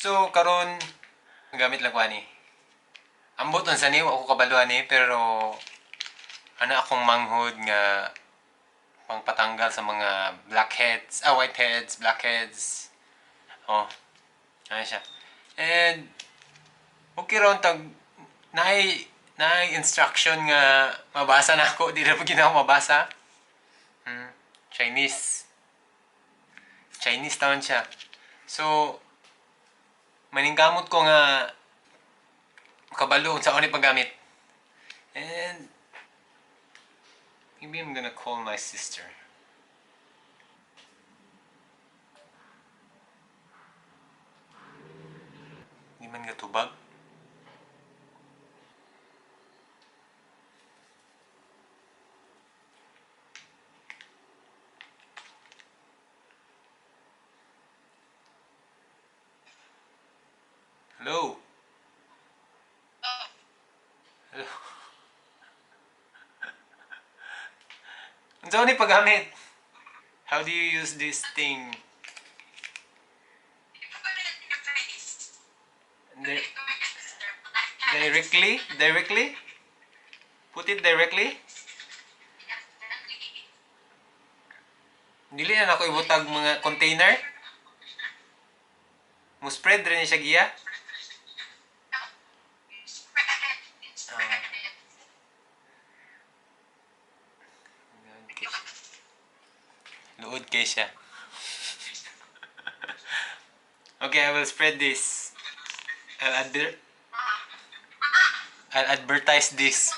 So karon gamit lang ko ani. Ambot unsa ni, wa ko kabalo ani, pero ana akong manghod nga pangpatanggal sa mga blackheads, whiteheads, blackheads. Oh. Ano siya. And okay raw tag naay naay instruction nga mabasa na ako, di na pa gina ako mabasa. Chinese. Chinese taon siya. So maningkamot ko nga kabalo unsa ni paggamit. And maybe I'm gonna call my sister. Di man gatubag. Hello? Hello? Unsa ni paggamit? How do you use this thing? Directly? Directly? Put it directly? Dili na nako ibutag mga container. Mo spread rin siya giya. Ah. Luod kay siya. Okay, I will spread this. I'll advertise this.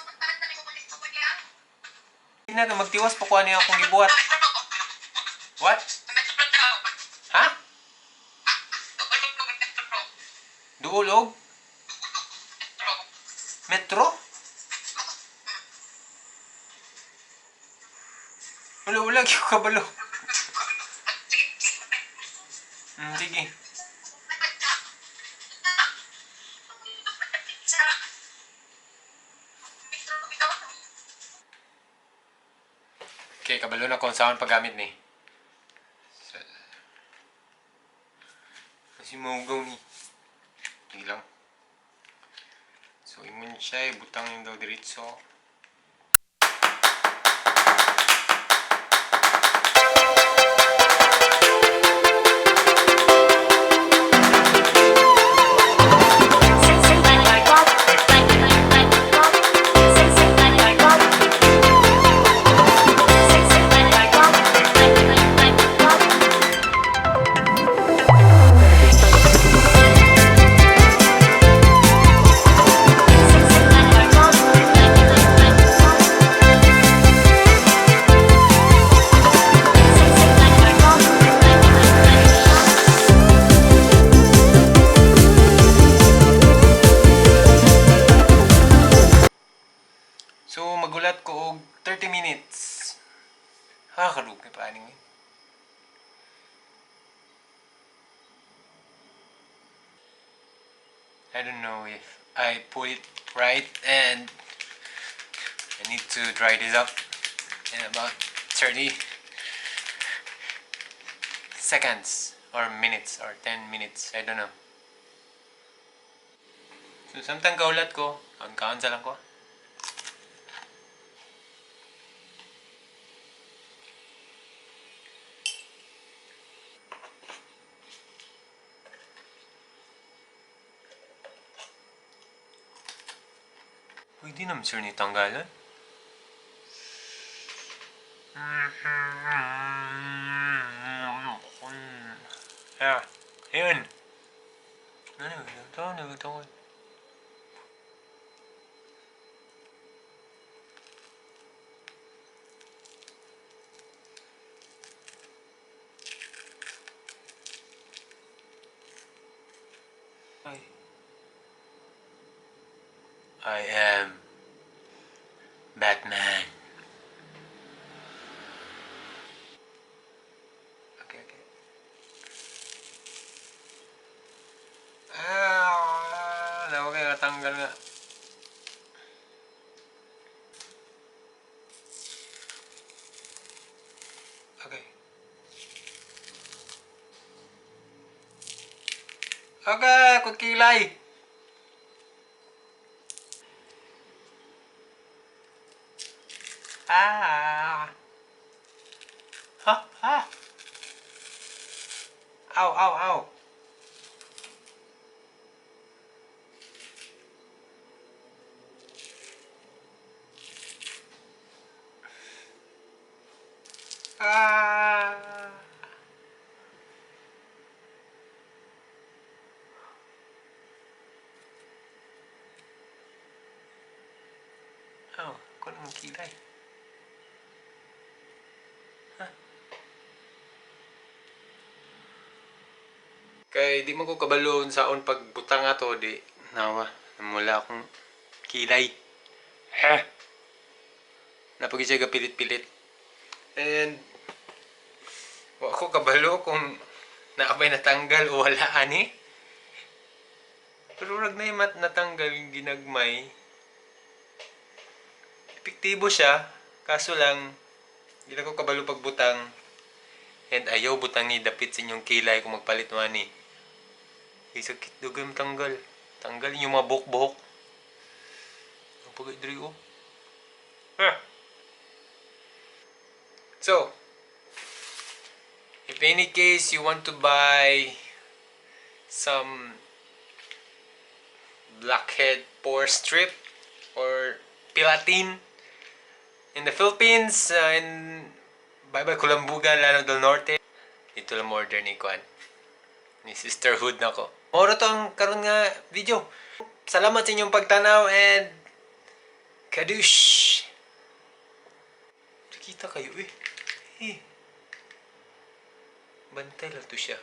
Hindi na, magtiwas pa ko ano yung akong gibuhat. What? Ha? Duol og? Metro? Wala, wala, gyud ko kabalo. Sige. Okay, kabalo na kung saan paggamit ni. Kasi maugaw ni. Sige lang. So, imon siya, ibutang yung daw diretso. So, magulat ko og 30 minutes. Nakakalugay pa aning yun. I don't know if I put it right, and I need to dry this up in about 30 seconds or minutes or 10 minutes. I don't know. So, samtang kaulat ko, kaon-kaon sa lang ko. Pwede naman sir ni tanggalan. Yeah. Ayun. Ano ito? Ano ito? Ay. I am Batman. Okay. Ah, nawa kayo natanggal nga. Okay. Okay, akong kilay. Ah. Ha? Ha? Ow, ow, ow. Ah. Oh, ako naman kilay. Ha? Kay di man ko kabalo unsaon pagbutang ato, di nawa namula akong kilay. Ha? Napagi siya pilit-pilit. And wa ko kabalo kung naa bay natanggal o wala ani. Pero rag na mat natanggal ginagmay. Epektibo siya, kaso lang di na ko kabalo pagbutang and ayaw butangi dapit sa inyong kilay kung magpalit mo ani. Kay sakit, dugay tanggal. Tanggal inyong mga buhok-buhok. Ang pagay diri oh. Ah. So, if any case you want to buy some blackhead pore strip or Pilatin in the Philippines, in Bye Bye Kulambugan, Lanao del Norte. Dito lang mo order ni Kwan. Ni Sisterhood na ko. Moro to ang karon nga video. Salamat sa inyong pagtanaw and kadush! Kita kayo eh. Eh. Bantay lang to siya.